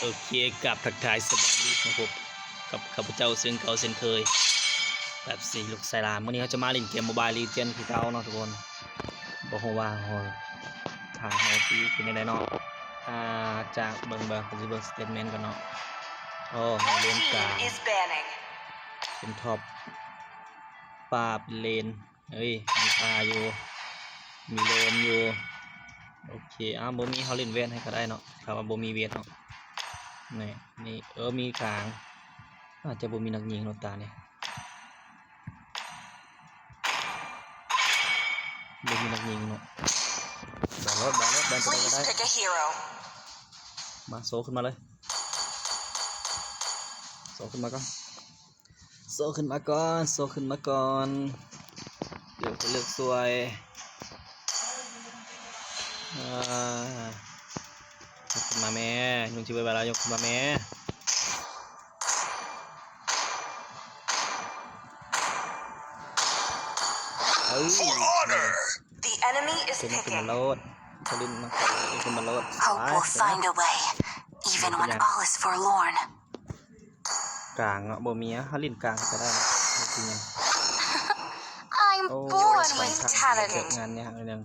โอเค กราบทักทายสวัสดี มาพบกับข้าพเจ้าเช่นเก่าเช่นเคย แบบสี่ ลูกไซราม มื้อนี้เฮาจะมาเล่นเกม Mobile Legends คือเก่าเนาะทุกคน บ่ฮู้ว่าเฮา ทางเฮาสิเป็นจั่งใดเนาะ อ่า จากเบิ่ง เบิ่ง เฮาสิเบิ่ง statement ก่อนเนาะ โอ้ เฮาเล่นกลาง เป็น top ป่าเป็นเลน เอ้ย มีป่าอยู่ มีเลนอยู่ โอเค อ้าว บ่มี เฮาเล่นเวทให้ก็ได้เนาะ ถ้าว่าบ่มีเวทเนาะ นี่ นี่ เออ มีกลาง อาจจะบ่มีนักยิงเนาะ ตานี่ บ่มีนักยิงเนาะ บาลอด บาลอด บาลอด Please pick a hero. มา โซขึ้นมาเลย โซขึ้นมาก่อน โซขึ้นมาก่อน โซขึ้นมาก่อน เดี๋ยวจะเลือกช่วย อ่า ยกขึ้นมาแม่ ยุงสิเบิดบาดแล้ว ยกขึ้นมาแม่ เอ้ย For honor. The enemy is เป็น picking. มาโลด เขาเล่นมา เขาเล่นมาโลด Hope will find a way, even when all is forlorn. ກາງເນາະ ບໍ່ມີ ເຮົາຫຼິ້ນກາງກໍໄດ້ເນາະ ບໍ່ເປັນຫຍັງ I'm ໂອ້ born with ງານຍາກໜ້ອຍໜຶ່ງ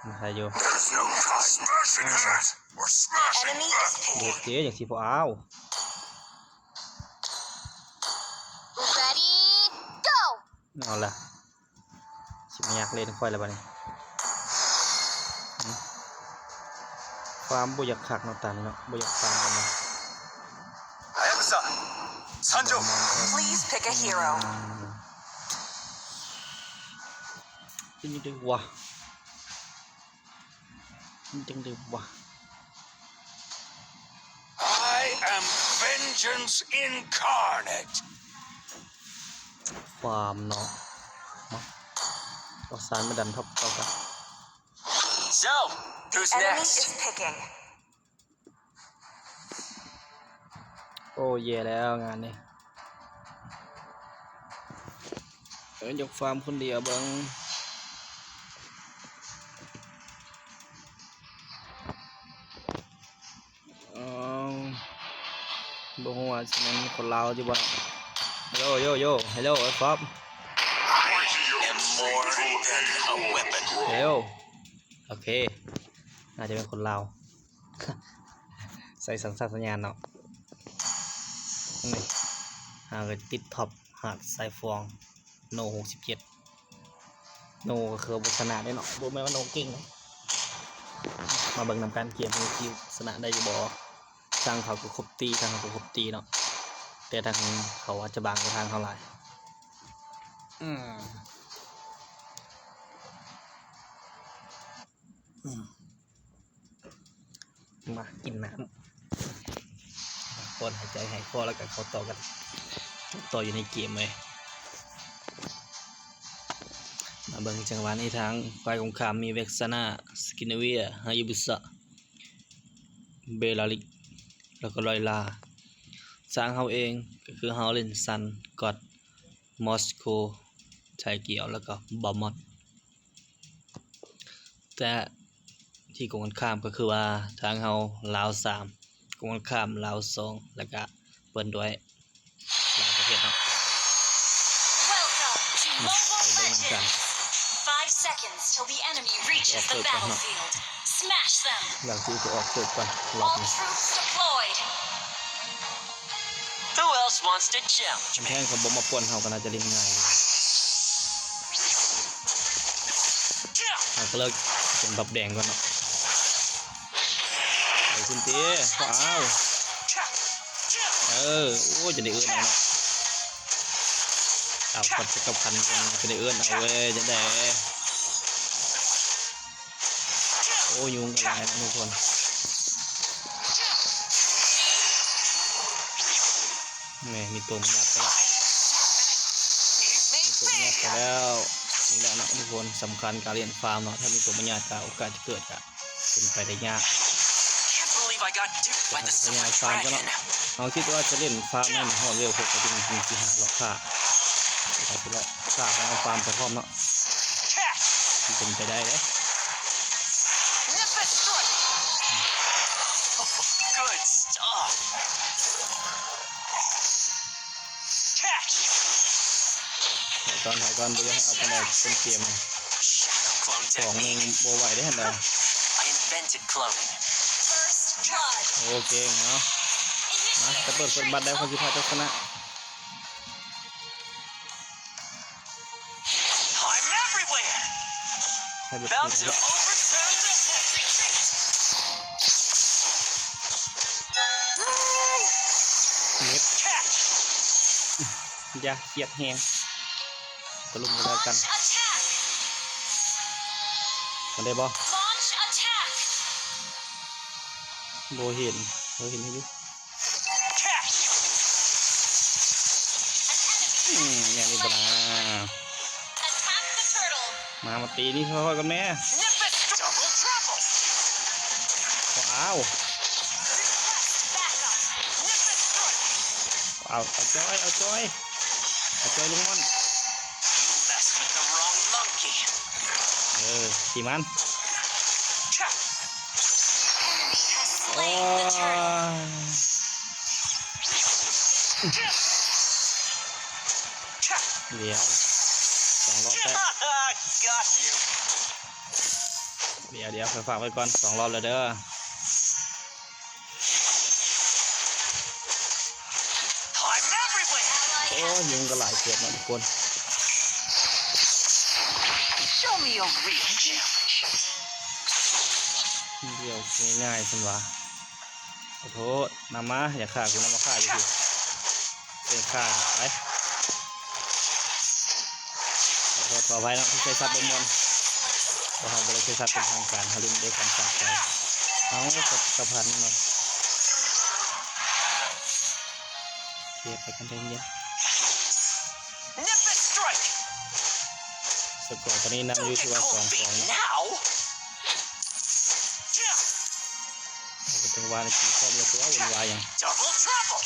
ມາໄທຢູ່ Enemy is ໂອ picking. ເຄ ຈັ່ງຊິບໍ່ເອົາ Ready, go. ເອົາລະ ຊິມາຍາກເລນຂ້ອຍລະບາດນີ້ ຟາມບໍ່ຢາກຄັກເນາະ ຕານີ້ເນາະ ບໍ່ຢາກຟາມປານໃດ Please pick a hero. ເປັນຈັ່ງໃດວະ ເປັນຈັ່ງໃດວະ I am vengeance incarnate. ຟາມເນາະ ມາ ປະສານມາດັນທັອບເຂົາຊະ So, who's next? Enemy is picking. ໂອ້ ແຍ່ແລ້ວງານນີ້ ເອີ ຍົກຟາມຄົນດຽວເບິ່ງ ເອີ ບໍ່ຮູ້ວ່າຊິແມ່ນຄົນລາວຢູ່ບໍ່ເນາະ Hello, yo, yo, hello, what's up? I'm more than a weapon. Hello. ໂອເຄ ໜ້າຈະເປັນຄົນລາວ ໃສ່ສັນຊາດຕະຍານເນາະ ນີ້ ເຮົາກໍຕິດທັອບຫາດຊາຍຟອງ ໂນ ຫົກສິບເຈັດ ໂນກໍຄືບໍ່ຊະນະເດ້ເນາະ ບໍ່ແມ່ນວ່າໂນເກັ່ງເນາະ ມາເບິ່ງນຳກັນເກມນີ້ຊິຊະນະໄດ້ຢູ່ບໍ່ ທາງເຂົາກໍຄົບຕີ ທາງເຮົາກໍຄົບຕີເນາະ ແຕ່ທາງເຂົາອາດຈະບາງກວ່າທາງເຮົາຫຼາຍ ອືມ ອືມ ມາກິນນ້ຳ ຜ່ອນຫາຍໃຈຫາຍຄໍ ແລ້ວກໍເຂົ້າຕໍ່ກັນ ຕໍ່ຢູ່ໃນເກມເລີຍ ມາເບິ່ງຈັງຫວະນີ້ ທາງຝ່າຍກົງຂ້າມມີ Vexana, Skirnir, Hayabusa, Belarik ແລ້ວກໍ Lorelei. ທາງເຮົາເອງກໍຄື Howlin, Sun, God, Moscow, Tygeul ແລ້ວກໍ Balmond. ແຕ່ທີ່ກົງກັນຂ້າມກໍຄືວ່າທາງເຮົາລາວສາມ ກົງກັນຂ້າມລາວສອງ ແລ້ວກະເປີນດ້ວຍຫຼາຍປະເທດເນາະ. Welcome to Mobile Legends. Five seconds till the enemy reaches the battlefield. Smash them. ຫຼັງຈາກທີ່ອອກເກີດກ່ອນ All troops deployed. Who else wants to challenge me? ແທງເຂົາບໍ່ມາປ່ວນເຮົາກໍໜ້າຈະຫຼິ້ນງ່າຍ. ເຮົາກໍເລີກເປັນບັບແດງກ່ອນເນາະ. ໄປພຸ້ນຕິ ວ້າວ ເອີ ໂອ້ຍ ຈະໄດ້ເອີ້ນເອົາເນາະ. ເອົາ ປັດຈັກກະພັນ ຈະໄດ້ເອີ້ນເອົາເວີຍ ຈັ່ງໃດ. ໂອ້ ຍຸງກໍຫຼາຍເນາະທຸກຄົນ. ແໝ່ ມີຕົວມາຍັດແລ້ວ ມີຕົວມາຍັດແລ້ວ. ນີ້ແຫຼະເນາະທຸກຄົນ ສຳຄັນການຫຼິ້ນຟາມເນາະ ຖ້າມີຕົວມາຍັດກໍໂອກາດຈະເກີດກໍເປັນໄປໄດ້ຍາກ. ແຕ່ຖ້າພະຍາຍາມຟາມກ່ອນເນາະ ເຮົາຄິດວ່າຈະຫຼິ້ນຟາມໃຫ້ມັນຮອດເວວຫົກ ກໍຊິຫາເລາະຂ້າ ເຮົາຊິເລາະຂ້າ ເອົາຟາມໄປພ້ອມເນາະ. ມັນເປັນໄປໄດ້ເດ້. ອືມ ເອົາ Stop. Catch. ຖອຍກ່ອນ ຖອຍກ່ອນ ບໍ່ຢາກໃຫ້ອອກໄປເລີຍ ເປັນເກມ Shadow clone ສອງໜຶ່ງ technique. ບໍ່ໄຫວເດ້ຫັ້ນນະ. I invented cloning. First blood. ໂອເຄເນາະ ມາ Initiate. ຕະເບີດເປີດບັດໄດ້ ຂ້ອຍຊິພາເຈົ້າຊະນະ. I'm everywhere. About to overturn the heavens. ເນັດ Catch. ຢ່າຄຽດແຮງ ຕະລຸມກັນແລ້ວກັນ. Launch attack. ມັນໄດ້ບໍ່? Launch attack. ບໍ່ເຫັນ ເຮົາເຫັນຢູ່. Catch. ອືມ ແມ່ນອີກບໍ່ນາ? Attack the turtle. ມາ ມາຕີນີ້ ຊ່ອຍຂ້ອຍກ່ອນແມ້. Nimbus double trouble. ບໍ່ເອົາ. Request backup. Nimbus strike. ເອົາ ເອົາຈ້ອຍ ເອົາຈ້ອຍ ເອົາຈ້ອຍ ລຸງມ່ອນ. You messed with the wrong monkey. ເອີ ຕີມັນ. Enemy has slain the turtle. ດຽວ ສອງລອບແລ້ວ. Got you. ດຽວ ດຽວ ຂ້ອຍຝາກໄວ້ກ່ອນ ສອງລອບແລ້ວເດີ. I'm everywhere. ໂອ້ຍ ຍຸງກໍຫຼາຍເກີນເນາະທຸກຄົນ. Show me your real challenge. ດຽວງ່າຍໆ ຊັ້ນວ່າ. ຂໍໂທດ ນຳມາ ຢາກຂ້າກູ ນຳມາຂ້າຢູ່ພີ້ ເອີ ຂ້າໄປ. ຂໍໂທດ ຂໍອະໄພເນາະ ທີ່ໃຊ້ສັບບໍ່ມ່ວນ ເພາະເຮົາບໍ່ໄດ້ໃຊ້ສັບເປັນທາງການ ເຮົາຫຼິ້ນດ້ວຍຄວາມສະໃຈ. ເອົາ ກະ ກະພັນເນາະ ເຄ ໄປກັນໃຈເຢັນ. Nimbus strike. ສະກໍຕອນນີ້ນຳຢູ່ທີ່ວ່າ ສອງສອງ ເນາະ. ເຮົາກໍຈັ່ງວ່າໃນທີ່ຄອມລະຕົວວຸ່ນວາຍຫຍັງ. Double trouble.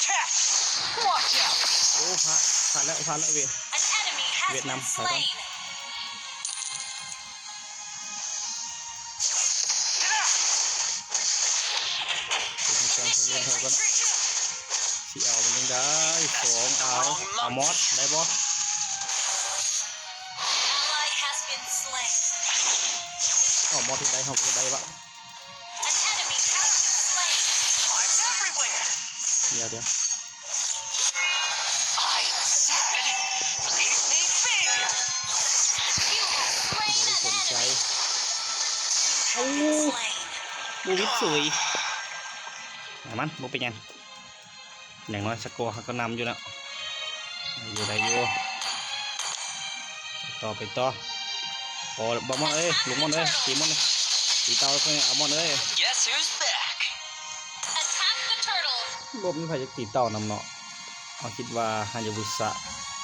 Catch. Watch out. ໂອ້ ພາດ ພາດແລ້ວ ພາດແລ້ວເວ An enemy has ຫວຽດນາມ been ຖອຍກ່ອນ. slain. ເປັນການເລີນເຮົາກ່ອນເນາະ ຊິເອົາມັນຈັ່ງໃດ ສອງ ເອົາ ເອົາມອດໄດ້ບໍ່? Ally has been slain. ເອົາມອດເຮັດໄດ້ ເຮົາກໍເຮັດໄດ້ວະ. An enemy has been slain. I'm everywhere. ດຽວ ດຽວ. I said, leave me be. You have slain an enemy. ບໍ່ໄດ້ສົນໃຈ You have been slain. ບໍ່ວິດສຸຍ ແຕ່ມັນບໍ່ເປັນຫຍັງ ຢ່າງໜ້ອຍສະກໍເຮົາກໍນຳຢູ່ແລ້ວ ໄດ້ຢູ່ ໄດ້ຢູ່ ໄປຕໍ່ ໄປຕໍ່. ໂອ້ ບອກມອນເອີຍ ລຸງມອນເອີຍ ຕີມອນເອີຍ ຕີເຕົ່າເອີຍ ອາມອນເອີຍ. Guess who's back? Attack the turtle. ບໍ່ມີໃຜຢາກຕີເຕົ່ານຳເນາະ. ເຮົາຄິດວ່າຮາຍາບຸສະ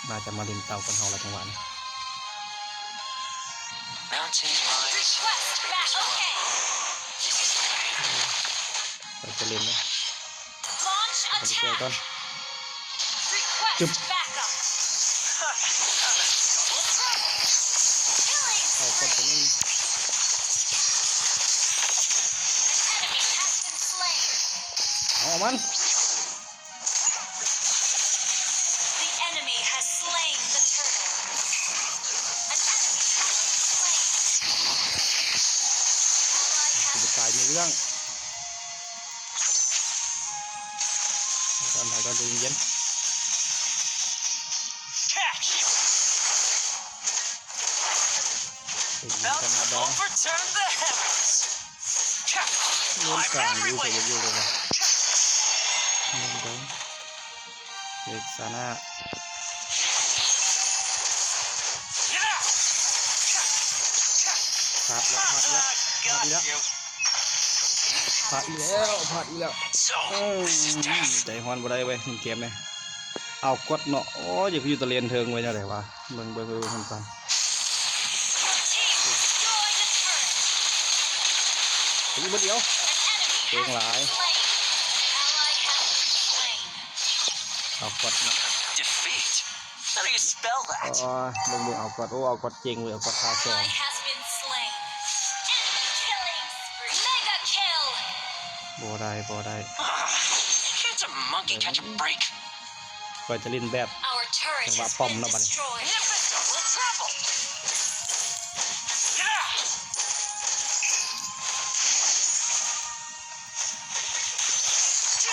ໜ້າຈະມາຫຼິ້ນເຕົ່າກັບເຮົາລະຈັງຫວະນີ້. Mountain lions. Request back. Okay. ໄປຈະຫຼິ້ນເດີ Launch ໄປຊ່ວຍກ່ອນ. attack. Request backup. Double trouble. Killing spree. ເອົາກ່ອນຕົວນີ້ An enemy has been slain. ເອົາມັນ. The enemy has slain the turtle. An enemy has been slain. Ally has ກາຍມີເລື່ອງ ຖອຍກ່ອນ ຖອຍກ່ອນ ໃຈເຢັນໆ. Catch. ເປັນ About ກັນ to ດອງ overturn the heavens. ເລື່ອງກາງຢູ່ I'm everywhere. ເຂົາຢູ່ເລີຍນະ ເລື່ອງດອງ ເວກຊານາ Get out. ພາດແລ້ວ ພາດແລ້ວ ພາດແລ້ວ Got you. ພາດອີກແລ້ວ ພາດອີກແລ້ວ. So, ອືມ this is death. ໃຈຮ້ອນບໍ່ໄດ້ເວີຍ ເກມນີ້ ເອົາກົດເນາະ. ໂອ້ຍ ຢາກຢູ່ຕະເລນເທິງໄວ້ແນວໃດວະ. ເບິ່ງ ເບິ່ງ ເບິ່ງ ເບິ່ງກ່ອນ Your team destroyed a turret. ເຮີ້ຍ ບໍ່ດຽວ An enemy ເກັ່ງຫຼາຍ has been slain. Ally has been slain. ເອົາກົດເນາະ Defeat. Any Dispel that. ໂອ້ຍ ເບິ່ງ ເບິ່ງ ເອົາກອດ ໂອ້ ເອົາກອດເກັ່ງເວີຍ ເອົາກອດຄາສອງ Ally has been slain. Enemy killing spree. Mega kill. ບໍ່ໄດ້ ບໍ່ໄດ້ Can't a monkey catch a break? ຂ້ອຍຈະຫຼິ້ນແບບ Our turret ຈັງຫວະ has ປ້ອມ been ເນາະ ບັດນີ້ destroyed. Nimbus double trample. Yeah.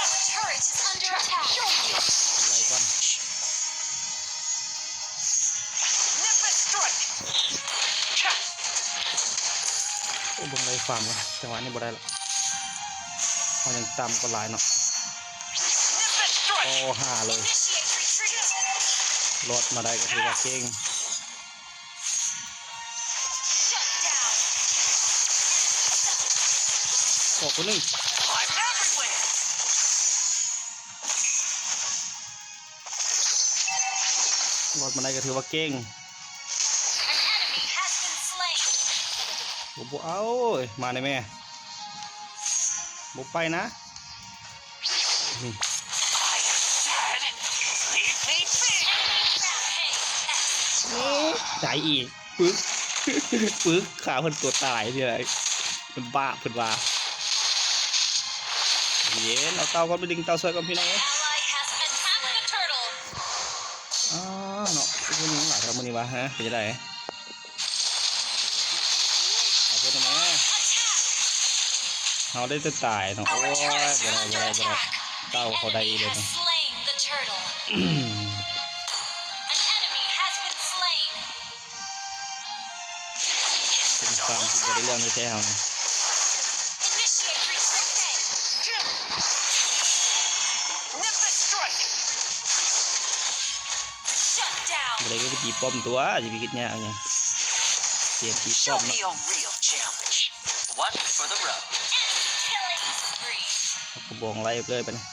Our turret is under attack. ໄລ່ກ່ອນ Nimbus strike. ໂອ້ ເບິ່ງໄລ່ຟາມກ່ອນ ຈັງຫວະນີ້ບໍ່ໄດ້ລະ ເຮົາຍັງຕ່ຳກວ່າຫຼາຍເນາະ Nimbus strike. ໂອ້ ຫ້າເລີຍ Initiate retreat. ລອດມາໄດ້ກໍຖືວ່າເກັ່ງ Shut down. ອອກຄົນໜຶ່ງ I'm everywhere. ລອດມາໄດ້ກໍຖືວ່າເກັ່ງ An enemy has been slain. ໂອ້ ບໍ່ເອົາ ມາແນ່ແມ່ ບໍ່ໄປນະ I said, leave me be. Enemy rampage. ໂອ້ ຕາຍອີກ ປຶກ ປຶກ ຂ້າເພິ່ນຕົວຕາຍເທື່ອ ເພິ່ນບ້າ ເພິ່ນວ່າ ເຢັນ ເອົາເຕົ່າກ່ອນ ໄປດຶງເຕົ່າຊ່ອຍກ່ອນ ພີ່ນ້ອງເອີຍ Ally has been slain. Attack the turtle. ອ້າວ ເນາະ ເປັນຫຍັງຫຼາຍເທົ່າມື້ນີ້ວະ ຮະ ເປັນຈັ່ງໃດ ເອົາເພິ່ນມາ Attack. ເຮົາໄດ້ແຕ່ຕາຍເນາະ ໂອ້ຍ Our turret ບໍ່ໄດ້ is ບໍ່ໄດ້ under ບໍ່ໄດ້ attack. ເຕົ່າເຂົາໄດ້ອີກແລ້ວ The enemy has slain the turtle. An enemy has been slain. ເປັນຄວາມທີ່ບໍ່ໄດ້ເລື່ອງແທ້ໆ ເຮົານີ້ Initiate retreat. Nimbus strike. Shut down. ບໍ່ໄດ້ກໍໄປຕີປ້ອມຕົວະ ຊິໄປຄິດຍາກຫຍັງ ເກມຕີປ້ອມ Show me ເນາະ a real challenge. One for the road. Enemy killing spree. ເອົາກະບອງໄລ່ເລີຍບາດນີ້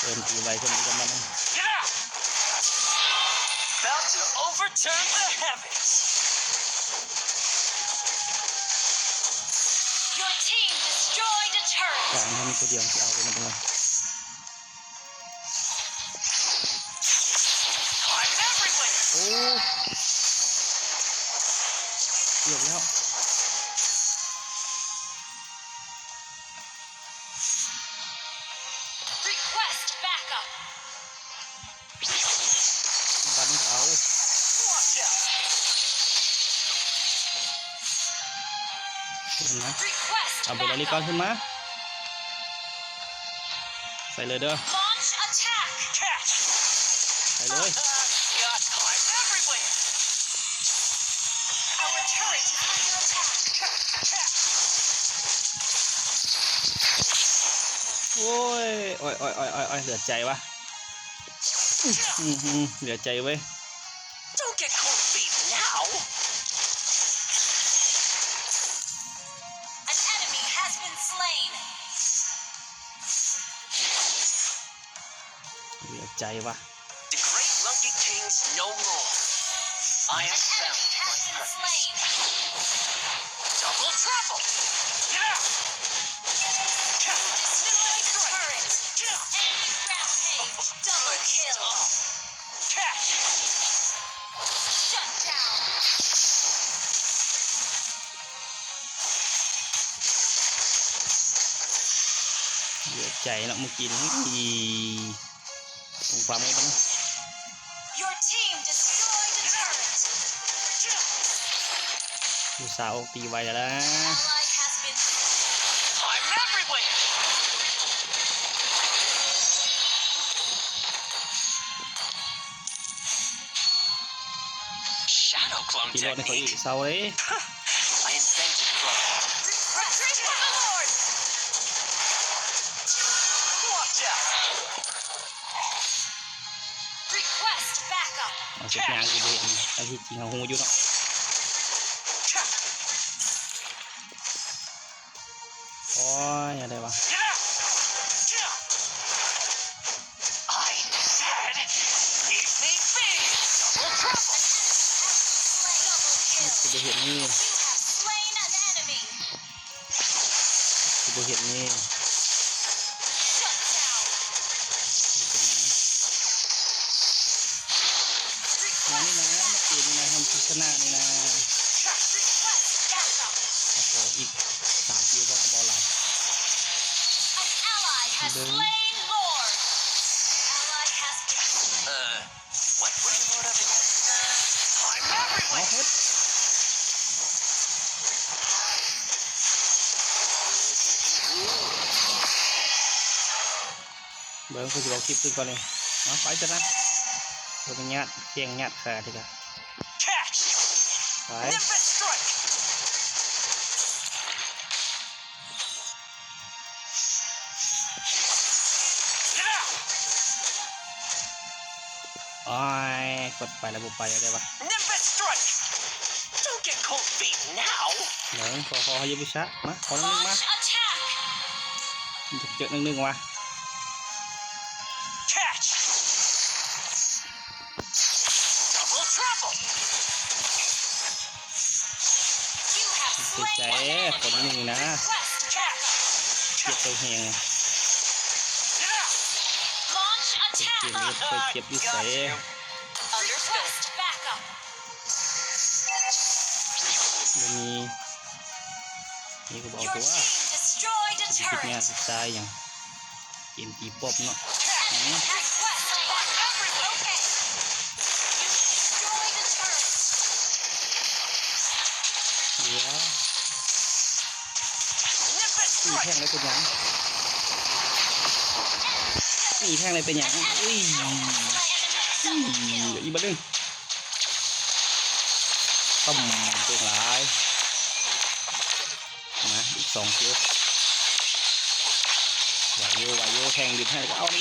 ເອີ ຕີໄວຂຶ້ນອີກກັນບາດນີ້ About to overturn the heavens. Your team destroyed a turret. ກາງມັນມີຕົວດຽວ ຊິເອົາໄປນຳເພິ່ນ I'm everywhere. ໂອ້ ເກືອບແລ້ວ Request backup. ບັດນີ້ເອົາ Watch out. ຂຶ້ນມາ Request ເອົາເບລາລີກ່ອນ backup. ຂຶ້ນມາ ໃສ່ເລີຍເດີ Launch attack. Catch. ໃສ່ເລີຍ I'm everywhere. Our turret is under attack. Catch. ໂອ້ຍ ໂອ້ຍ ໂອ້ຍ ເຫຼືອໃຈວະ ອືມ ເຫຼືອໃຈເວີຍ Don't get cold feet now. An enemy has been slain. ເຫຼືອໃຈວະ The great monkey kings no more. I am An enemy has been slain. Double trouble. Yeah. You destroyed the turret. Enemy rampage. Double kill. Catch. Shut down. ເຫຼືອໃຈເນາະ ມື້ກີ້ນີ້ ລົງຄວາມໄດ້ບໍ່ນະ Your team destroyed a turret. ອຸດສ່າອອກຕີໄວແລ້ວນະ Ally has been slain. I'm everywhere. Shadow clone ຕີລອດໃຫ້ເຂົາອີກ technique. ເຊົາເດ້ I invented clone. Retreat, my lord. Watch out. Request backup. ເອົາເສັດຍາງ ຊິບໍ່ເຫັນ ອັນທີ່ຈິງເຮົາຮູ້ຢູ່ເນາະ ໂອ້ຍ ຢ່າໄດ້ວະ I said, leave me be. Double trouble. ຊິບໍ່ເຫັນນີ້ You have slain an enemy. ຊິບໍ່ເຫັນນີ້ Shut down. ຊະນະນີ້ນະ. ໂອ້ໂຫ ອີກສາມຄິວ ບໍ່ ບໍ່ຫຼາຍ. An ally has slain Lord. Ally has been slain. What? What do you want of me? I'm everywhere. ເອົາເຮັດ ເບິ່ງ ເພິ່ນຊິເອົາຄລິບຂຶ້ນກ່ອນນີ້. ມາ ໄປຊະນະ ເພິ່ນໄປຍາດ ແຂ່ງຍາດຂາເທື່ອ. Catch. ໄປ. Nimbus strike. ໂອ້ຍ ກົດໄປແລ້ວບໍ່ໄປແລ້ວເດ້ວະ. Nimbus strike. Don't get cold feet now. ເບິ່ງ ຂໍ ຂໍ ຂໍຢາບຸຊະ ມາ ຂໍໜຶ່ງໆ ມາ. Launch attack. ເຈີໜຶ່ງໆ ວະ. Catch. Double trouble. ເຈັບໃຈ ຄົນນີ້ນະ ເຈັບໄປແຮງ. Launch attack. ເຈັບຢູ່ໃສ? ບໍ່ມີ ນີ້ກໍບໍ່ເອົາຕົວ. ເຮັດຫຍັງ ສາຍຫຍັງ? ເກມຕີປ້ອມເນາະ. ດຽວ ໜີແພງໄດ້ເປັນຫຍັງ? ໜີແພງໄດ້ເປັນຫຍັງ? ອຸ້ຍ ອີກບາດໜຶ່ງ ປຶ້ມ ເກັ່ງຫຼາຍ. ມາ ອີກສອງຄິວ ໄຫວຢູ່ ໄຫວຢູ່ ແທງດິນໃຫ້ ເອົາແດ່.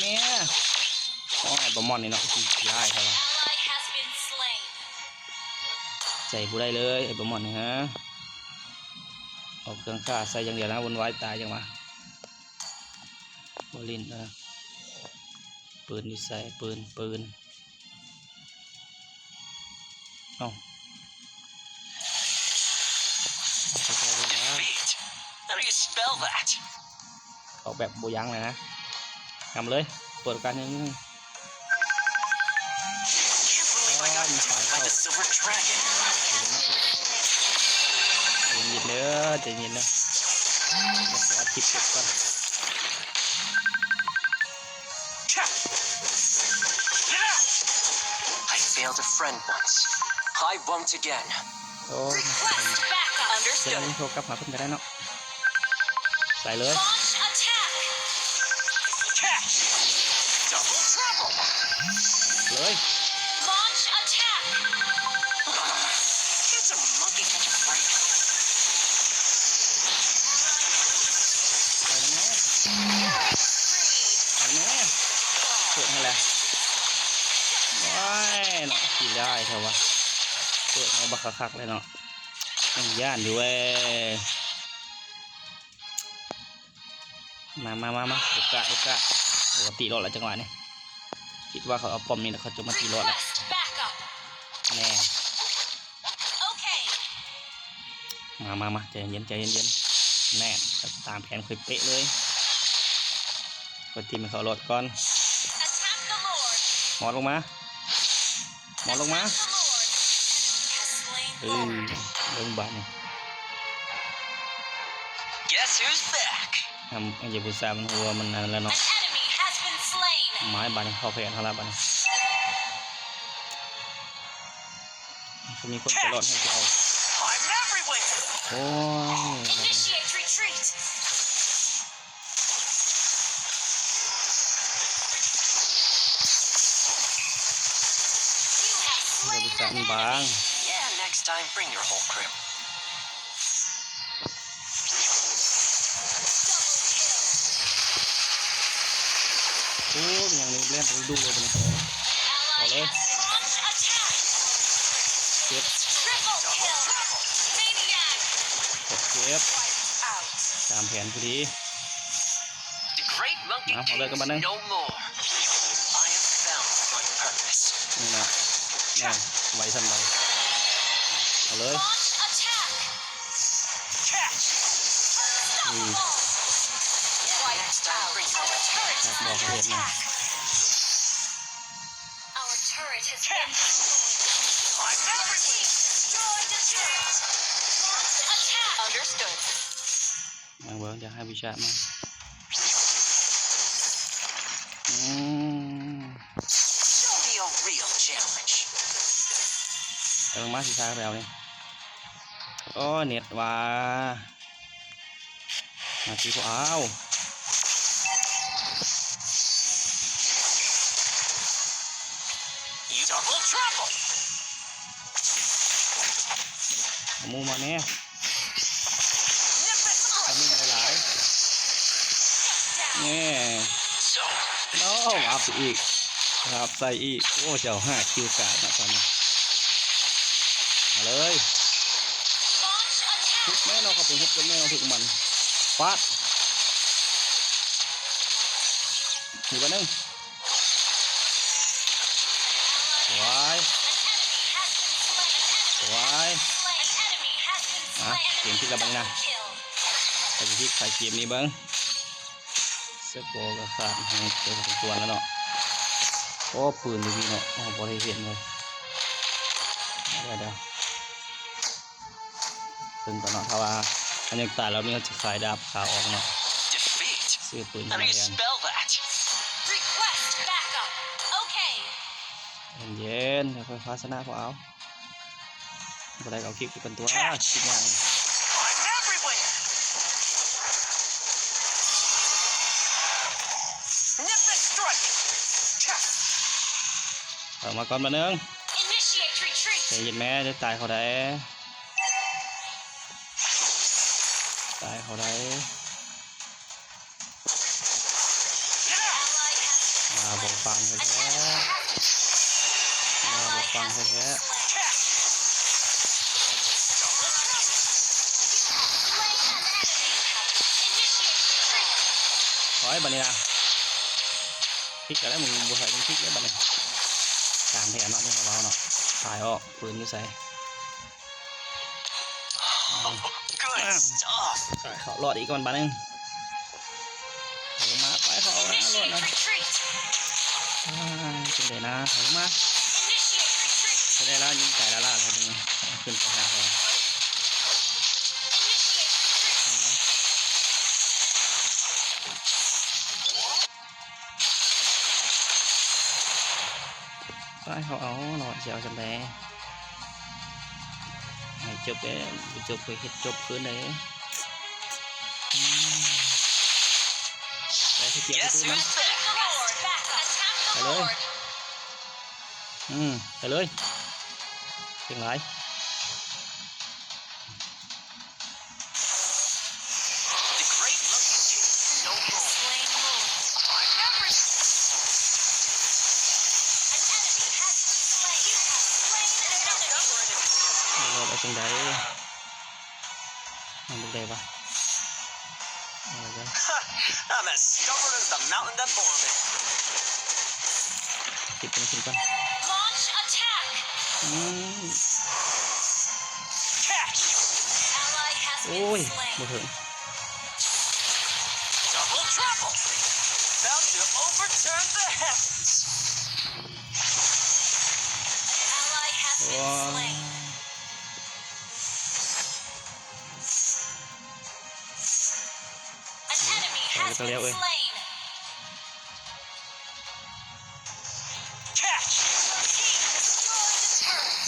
ໂອ້ຍ ໄອ້ບອມມອນນີ້ເນາະ ຂີ້ຮ້າຍແທ້ວ່າ. Ally has been slain. ໃສ່ບໍ່ໄດ້ເລີຍ ໄອ້ບອມມອນນີ້ ຮະ ອອກເຄື່ອງຂ້າໃສ່ຢ່າງດຽວນະ ວຸ່ນວາຍຕາຍຈັ່ງຫວະ. ບໍ່ຫຼິ້ນ ເອີ ປືນຢູ່ໃສ? ປືນ ປືນ ເອົ້າ ອອກແບບບໍ່ຢັງເລີຍນະ. ນຳເລີຍ ເປີດໂອກາດໃຫ້. ໃຈເຢັນເດີ ໃຈເຢັນເດີ ຂໍອັດຄລິບຈົບກ່ອນ. I failed a friend once. I won't again. ໂອ້ Request backup. ເຈົ້າ Understood. ໂທກັບຫາເພິ່ນກໍໄດ້ເນາະ. ໃສ່ເລີຍ. Launch attack. Catch. Double trouble. ເລີຍ. Launch attack. Can some monkey catch a break? ໄປແລ້ວແມ່ Killing spree. ໄປແລ້ວແມ່ ເປີດໃຫ້ແລ້ວ. ໂອ້ຍເນາະ ຂີ້ຮ້າຍແທ້ວະ ເປີດເອົາບັກຄັກໆເລີຍເນາະ. ຍັງຢ້ານຢູ່ເວີຍ. ມາ ມາ ມາ ມາ ໂອກາດ ໂອກາດ. ໂອ້ ຕີໂລດລະຈັງຫວະນີ້ ຄິດວ່າເຂົາເອົາປ້ອມນີ້ແລ້ວ ເຂົາຈະມາຕີໂລດລະ. Request backup. ແນ່ Okay. ມາ ມາ ມາ ໃຈເຢັນ ໃຈເຢັນ ແນ່ ຕາມແຜນຂ້ອຍເປະເລີຍ. ຂ້ອຍຕີໃຫ້ເຂົາໂລດກ່ອນ. Attack the Lord. ໝອດລົງມາ ໝອດລົງມາ. ເອີ ເບິ່ງບາດນີ້ Guess who's back? ອາ ຢາບຸຊາ ມັນຮູ້ວ່າມັນອັນນັ້ນແລ້ວເນາະ. An enemy has been slain. ມາ ບາດນີ້ເຂົ້າແຜນເຮົາລະບາດນີ້. ມີຄົນຈະລອດໃຫ້ຊິເອົາ. I'm everywhere. ໂອ້ຍ Initiate retreat. ເຮົາໄປສ້າງບາງ. Yeah, next time bring your whole crew. ໂອ້ ມີຫຍັງນີ້ ແລ່ນໄປດຸເລີຍບາດນີ້. ເອົາເລີຍ ເຈັບ ເຈັບ ຕາມແຜນພໍດີ. ເອົາເລີຍກັນບາດໜຶ່ງ. ນີ້ນະ ແນ່ ໄວສ່ຳໃດ. ເອົາເລີຍ ອື Wiped out. Our turret has been destroyed. Our turret has been destroyed. Your team has Understood. ເບິ່ງ ຢາກໃຫ້ວິຊາມາ ອືມ Show me a real challenge. ເອີ ມາ ຊິຊາກແລ້ວນີ້ ໂອ້ ເນັດວ່າ ມາທີ່ພວກ ອ້າວ Double trouble. ເອົາໝູ່ມາແດ່ ເອົາໝູ່ມາຫຼາຍໆ ແນ່ ໂອ້ ວາບອີກ ວາບໃສ່ອີກ ໂອ້ ເຈົ້າຫ້າຄິວກາດເນາະຕອນນີ້ ມາເລີຍ ທຸບແນ່ເນາະ ເຂົາໄປທຸບກັນແນ່ເນາະ ທຸບມັນ ປາດ ມີບາດໜຶ່ງ ສວຍ ສວຍ ອ່ະ ເກມພລິກແລ້ວບັດນີ້ນະ ໃຜຊິພລິກໃຜເກມນີ້ເບິ່ງ ສະກໍກໍຂາດແຮງພໍສົມຄວນແລ້ວເນາະ ໂອ້ ປືນຢູ່ນີ້ເນາະ ເຮົາບໍ່ໄດ້ເຫັນເລີຍ ດຽວໆ ເບິ່ງກ່ອນເນາະ ຖ້າວ່າມັນຍັງຕາຍແລ້ວ ມີເຮົາຈະຂາຍດາບຂາວອອກເນາະ Defeat. ຊື້ປືນ How do you spell that? Request backup. Okay. ເຢັນໆ ຄ່ອຍໆ ຊະນະພວກເຮົາ ບໍ່ໄດ້ກໍເອົາຄລິບຄືກັນຕົວະ Catch. ຄລິບຫຍັງ I'm everywhere. Nimbus strike. Catch. ເອົາມາກ່ອນບາດໜຶ່ງ Initiate retreat. ໃຈເຢັນແມ້ ຈະຕາຍເຂົາໃດ ຕາຍເຂົາໃດ Ally has ອ່າ ບໍ່ຟັງແທ້ໆ ອ່າ ບໍ່ຟັງແທ້ໆ slain an enemy. Initiate retreat. ໂອ້ຍ ບາດນີ້ນະ ພລິກແລ້ວ ມຶງບໍ່ໃຫ້ມຶງພລິກແລ້ວບາດນີ້ ຕາມແຜນເນາະ ທີ່ເຮົາເວົ້າເນາະ ຕາຍອອກ ປືນຢູ່ໃສ? Good stuff. ເຂົ້າ ເຂົ້າ ລອດອີກກ່ອນບາດໜຶ່ງ ເຂົ້າລົງມາ ໄປ ເຂົ້າເອົານະ ລອດນະ Initiate retreat. ອ່າ ຈັ່ງໃດນະ ເຂົ້າລົງມາ Initiate retreat. ເຂົ້າໄດ້ລະ ຍິງໄກລະລະ ເຂົ້າໄດ້ ຂຶ້ນໄປຫາເຂົາ Initiate retreat. ຊາຍເຂົາເອົາເນາະ ຊິເອົາຈັ່ງໃດ ໃຫ້ຈົບເດ້ ບໍ່ຈົບກໍເຮັດຈົບຄືນເດ້ ອືມ ໄປ ໄປເກັບປະຕູມັນ Guess who's back? Attack the Lord. ໄປເລີຍ ອືມ ໄປເລີຍ ເກັ່ງຫຼາຍ The great monkey king is no more. Slain Lord. I never. An enemy has been slain. You have slain an enemy. ເອົາໄປຈັ່ງໃດ ມັນບໍ່ໄດ້ວະ ເອົາໄປ I'm as stubborn as the mountain that bore me. ເກັບຕົວນີ້ຂຶ້ນກ່ອນ Launch attack. ອືມ Catch. Ally has been slain. ໂອ້ຍ ບໍ່ເຖິງ Double trouble. About to overturn the heavens. An ally has been slain. ວ້າ An enemy has been slain. Catch. Your team destroyed a turret.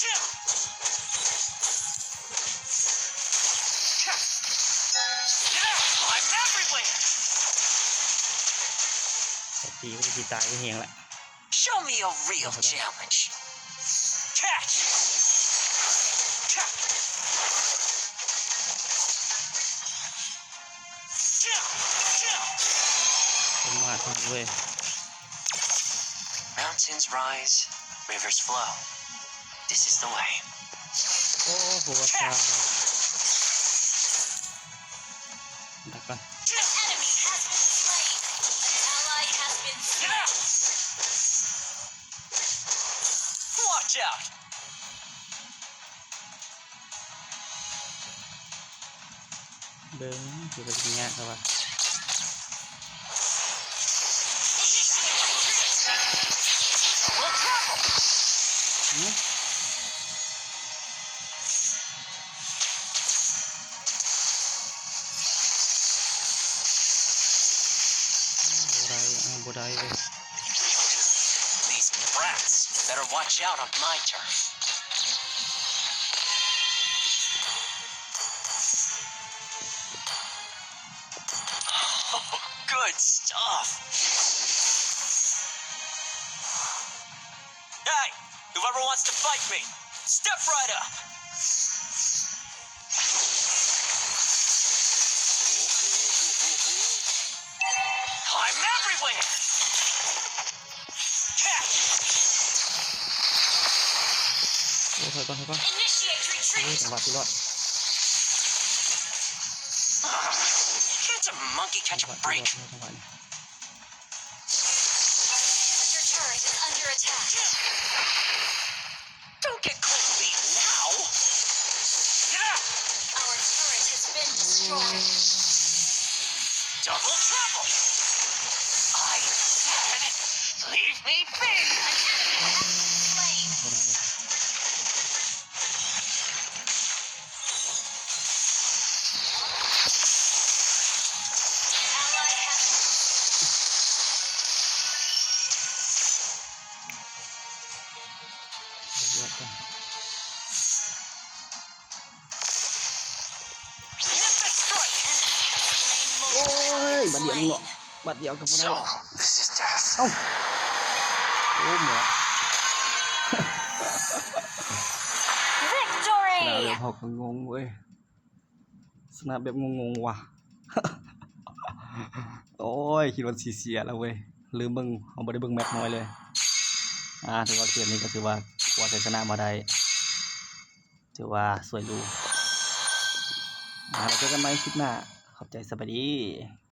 Kill. Catch. Get out. I'm everywhere. ຕີ ມັນຊິຕາຍແຮງລະ Show me a real challenge. Catch. Catch. ປະມາດເວີຍ Mountains rise, rivers flow. This is the way. ໂອ້ ໂຫ ວ່າຊາ Catch. ດັກກ່ອນ An enemy has been slain. An ally has been slain. Watch out. ເບິ່ງ ຄືວ່າຊິຍາກເຂົາວ່າ Initiate retreat. Double trouble. ຫື? ບໍ່ໄດ້ເວີຍ. These brats better watch out on my turf. Good stuff. Hey, whoever wants to fight me, step right up. I'm everywhere. Catch. ໂອ້ ຖອຍກ່ອນ ຖອຍກ່ອນ. Initiate ໂອ້ retreat. ຈັງຫວະທີ່ລອດ. Can't a monkey catch a break? ຈັງຫວະນີ້. Your turret is under attack. Don't get cold feet now. Our turret has been destroyed. Double trouble. I said, leave me be. An enemy has been slain. ໂອ້ຍ ບາດດຽວນີ້ເນາະ ບາດດຽວກໍບໍ່ໄດ້. So, this is death. ເອົ້າ ໂອ້ ໝໍ Victory! ເຮົາກໍງົງເວີຍ. ຊະນະແບບງົງໆວ່າ. ໂອ້ຍ ຄິດວ່າຊິເສຍແລ້ວເວີຍ ລືມເບິ່ງ ເຮົາບໍ່ໄດ້ເບິ່ງແມັບນ້ອຍເລີຍ. ອ່າ ຖືວ່າເກມນີ້ກໍຖືວ່າກວາດໄຊຊະນະມາໄດ້ ຖືວ່າສວຍຫຼູ. ອ່າ ແລ້ວເຈີກັນໃໝ່ຄລິບໜ້າ. ຂອບໃຈ ສະບາຍດີ.